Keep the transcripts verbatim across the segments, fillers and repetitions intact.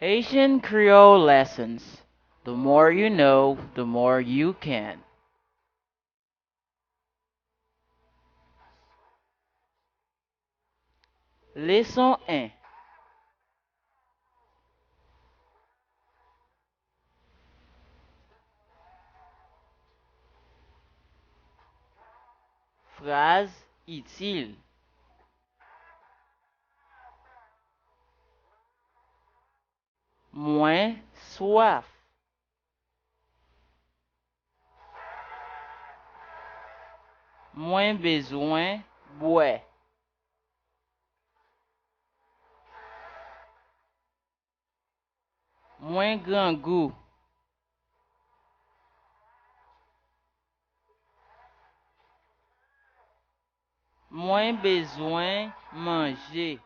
Haitian Creole Lessons. The more you know, the more you can. Leson en. Fraz itil. Mwen swaf. Mwen bezwen bwè. Mwen grangou. Mwen bezwen manje.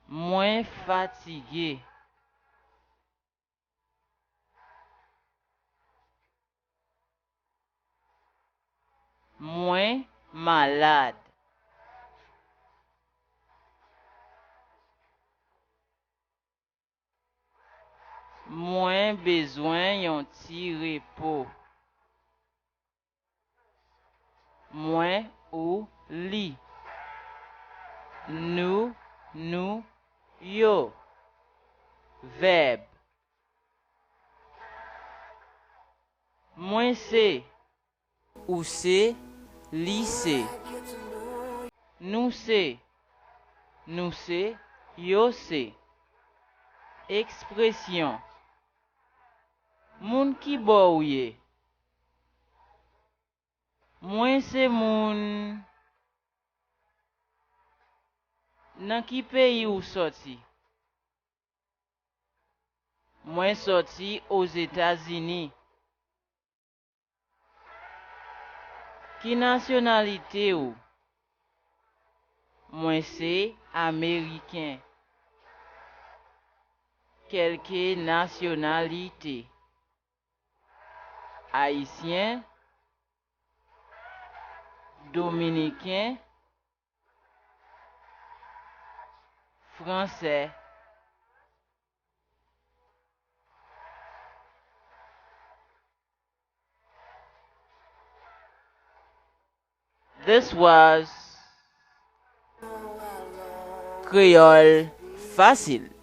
Mwen fatige. Mwen malad. Mwen bezwen yon ti repo. Mwen, ou, li. Nou, nou, yo. Vèb. Mwen se. Ou se, li se. Nou se. Nou se, yo se. Ekspresyon. Moun ki bò ou ye? Mwen se moun. Nan ki peyi ou sòti? Mwen sòti Ozetazini. Ki nasyonalite ou? Mwen se Ameriken. Kèlke nasyonalite. Ayisyen, Dominiken, Fransè. This was Kreyòl Fasil.